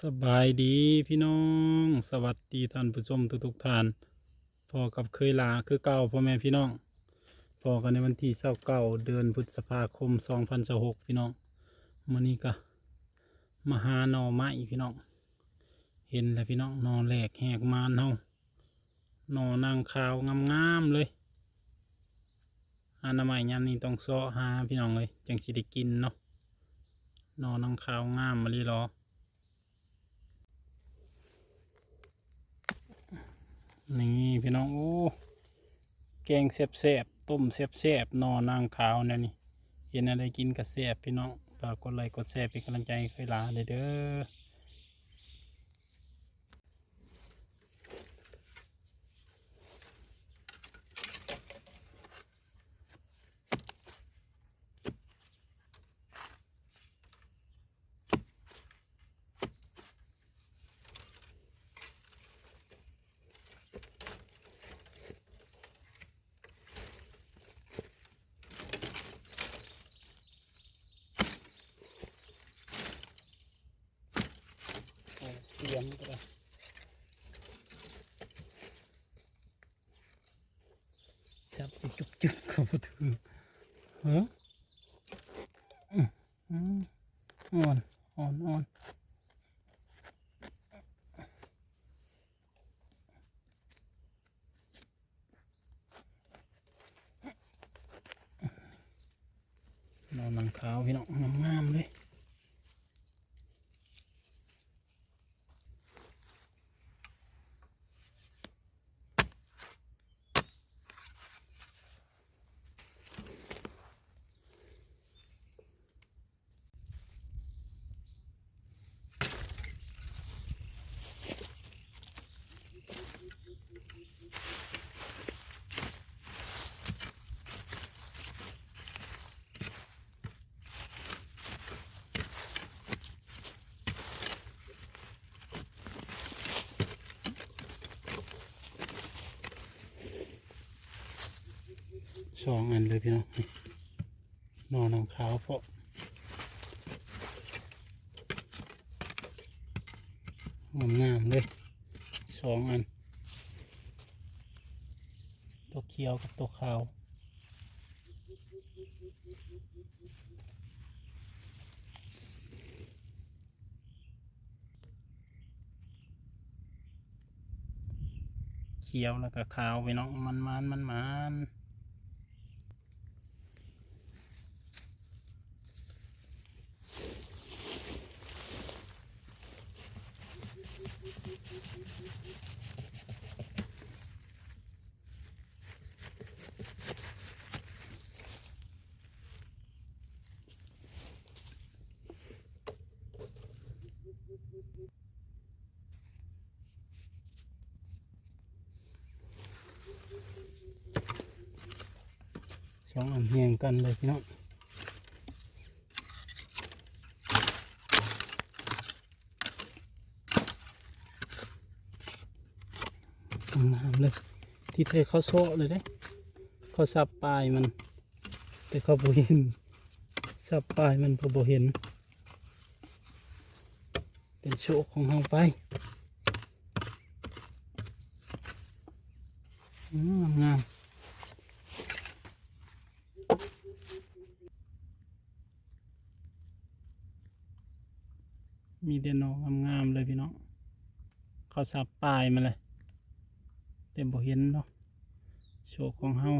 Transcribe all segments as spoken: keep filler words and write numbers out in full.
สบายดีพี่น้อง สวัสดีท่านผู้ชมทุกๆท่าน พ้อกับเคยหลาคือเก่าพ่อแม่พี่น้อง พ้อกันในวันที่ซาวเก้า เดือนพฤษภาคม สองพันซาวหก พี่น้อง มื้อนี้ก็มาหาหน่อไม้พี่น้อง เห็นแล้วพี่น้อง หน่อแรกแหกมานเฮา หน่อนางขาวงามๆเลย หาหน่อไม้ยามนี้ต้องเซาะหาพี่น้องเอ้ย จั่งสิได้กินเนาะ หน่อนางขาวนามมาลีหรอ นี่พี่น้อง โอ้ แกงแซ่บๆ ต้มแซ่บๆ หน่อนางขาวแนวนี้ เห็นอะไรกินก็แซ่บพี่น้อง ฝากกดไลค์กดแชร์เป็นกำลังใจให้เคยหลาเลยเด้อ เตรียมก็ได้ สับไปจุกๆ เข้าบ่ถืก ฮะ อืม อืม อ่อน อ่อน อ่อน หน่อนางขาวพี่น้อง งามๆเลย สองอันเลยพี่น้อง หน่อนางขาวเพาะ งามๆเลย สองอัน ตัวเขียวกับตัวขาว เขียวแล้วก็ขาวพี่น้อง มันๆ มันๆ สองอันเฮียงกันเลยพี่น้อง งามเลย ที่แท้เขาเซาะเลยเด้ เขาสับปลายมัน แต่เขาบ่เห็น สับปลายมันเขาบ่เห็น เป็นโชคของเฮาไป อืม งามๆ มีแต่หน่องามๆเลยพี่น้อง เขาสับปลายมาเลย แต่บ่เห็นเนาะ โชคของเฮา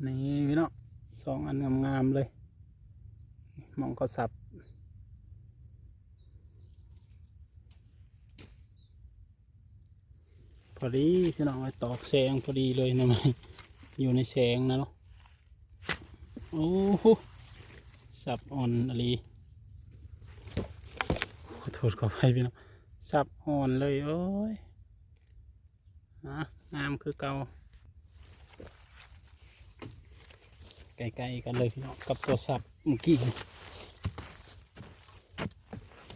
นี่พี่น้อง สองอันงามๆเลย หม่องเขาสับ พอดีพี่น้อง ไอ้ตอกแสงพอดีเลยหน่อไม้ อยู่ในแสงนะเนาะ โอ้โห สับอ่อนอหลี ขอโทษขออภัยพี่น้อง สับอ่อนเลย โอ้ย นะ งามคือเก่า ใกล้ๆกันเลยพี่น้อง กับตัวสับเมื่อกี้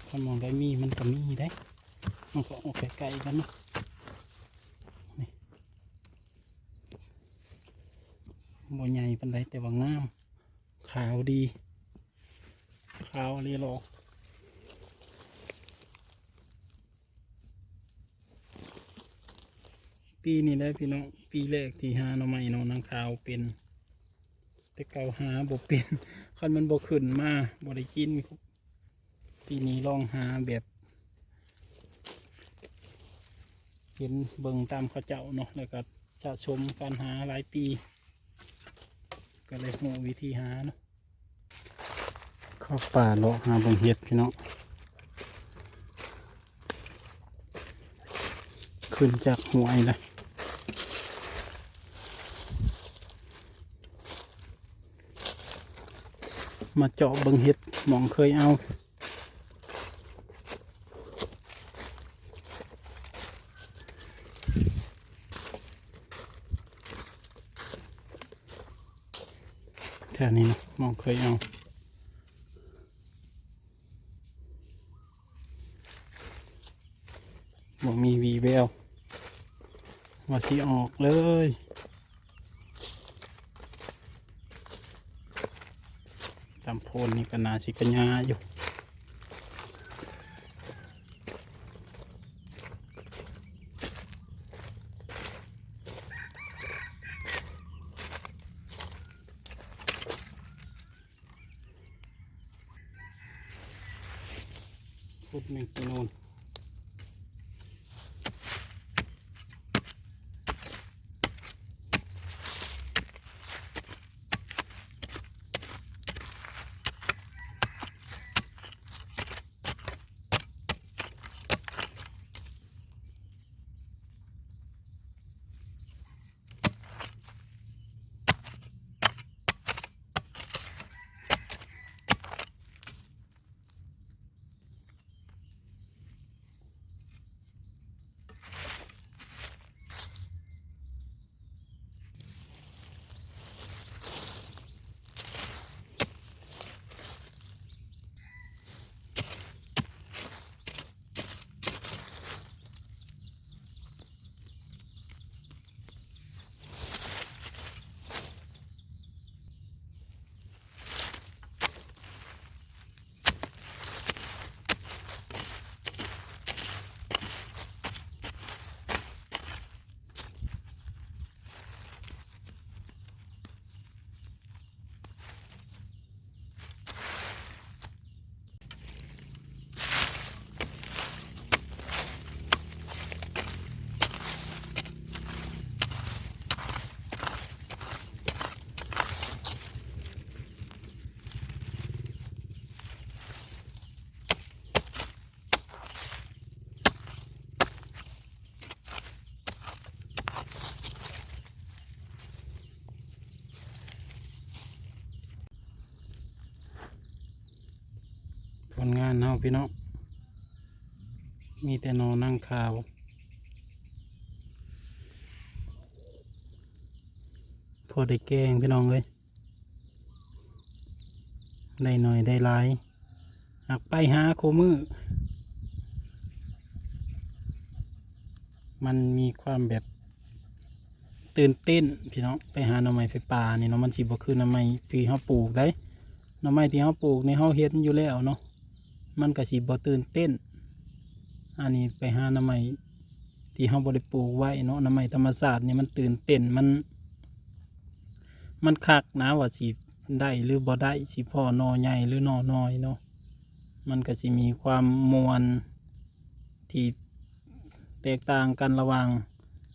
ถ้ามองได้มีมันก็มีได้ มันก็ออกไกลๆกันเนาะ นี่ บ่ใหญ่ปานใดแต่ว่างาม ขาวดี ขาวเลยหรอ ปีนี้แหละพี่น้อง ปีแรกที่หาหน่อไม้เนาะ นางขาวเป็น แต่เก่าหาบ่เป็น คันมันบ่ขึ้นมา บ่ได้กิน ปีนี้ลองหาแบบ เห็นเบิ่งตามเขาเจ้าเนาะ แล้วก็สะสมการหาหลายปี ก็เลยรู้วิธีหาเนาะ เข้าป่าเลาะหาเบิ่งเห็ดพี่น้อง ขึ้นจากห้วยนะ มาเจาะเบิ่งเห็ดหม่องเคยเอา แถวนี้นะหม่องเคยเอา บ่มีวีแวว ว่าสิออกเลย ตามโพนนี่ก็น่าสิกะหญ้าอยู่ พุดแมงจีนูน ผลงานเฮาพี่น้อง มีแต่หน่อนางขาว พอได้แกงพี่น้องเอ้ย ได้หน่อยได้หลาย หากไปหาคู่มื้อ มันมีความแบบตื่นเต้นพี่น้อง ไปหาหน่อไม้ไฟป่านี่เนาะ มันสิบ่คือหน่อไม้ที่เฮาปลูกได้ หน่อไม้ที่เฮาปลูกนี่เฮาเห็นอยู่แล้วเนาะ มันก็สิบ่ตื่นเต้น อันนี้ไปหาหน่อไม้ที่เฮาบ่ได้ปลูกไว้เนาะ หน่อไม้ธรรมชาตินี่มันตื่นเต้น มัน มันคักนะว่าสิได้หรือบ่ได้ สิพ้อหน่อใหญ่หรือหน่อน้อยเนาะ มันก็สิมีความม่วนที่แตกต่างกันระหว่าง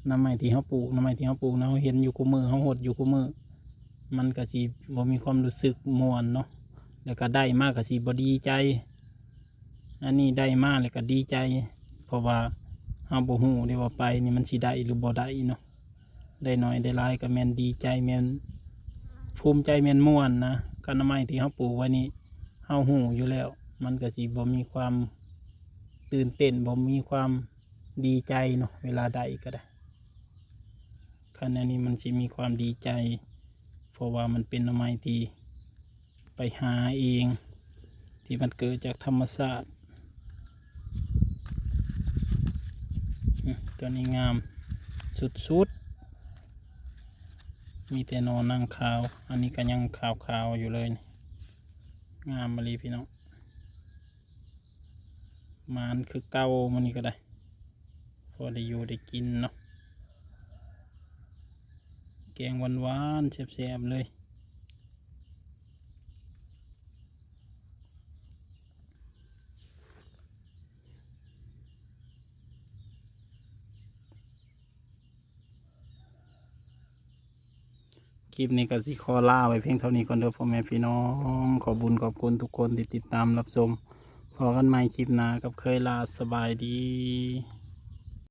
หน่อไม้ที่เฮาปลูก หน่อไม้ที่เฮาปลูกนะ เฮาเห็นอยู่คู่มื้อ เฮาหดอยู่คู่มื้อ มันก็สิบ่มีความรู้สึกม่วนเนาะ แล้วก็ได้มาก็สิบ่ดีใจ อันนี้ได้มาแล้วก็ดีใจ เพราะว่า เฮาบ่ฮู้เด้ว่าไปนี่มันสิได้หรือบ่ได้เนาะ ได้น้อยได้หลายก็แม่นดีใจ แม่นภูมิใจ แม่นม่วนนะ คันหน่อไม้ที่เฮาปลูกไว้นี่ เฮาฮู้อยู่แล้ว มันก็สิบ่มีความตื่นเต้น บ่มีความดีใจเนาะ เวลาได้ก็ได้ คันอันนี้มันสิมีความดีใจ เพราะว่ามันเป็นหน่อไม้ที่ไปหาเอง ที่มันเกิดจากธรรมชาติ อืม ตัวนี้งามสุดๆ มีแต่หน่อหนังขาว อันนี้ก็ยังขาวๆอยู่เลยนี่ งามอีหลีพี่น้อง หมานคือเก่ามื้อนี้ก็ได้ พอได้อยู่ได้กินเนาะ แกงหวานๆ แซ่บๆเลย คลิปนี้ก็สิขอลาไว้เพียงเท่านี้ก่อนเด้อพ่อแม่พี่น้อง ขอบบุญขอบคุณทุกคนที่ติดตามรับชม พ้อกันใหม่คลิปหน้ากับเคยลา สบายดี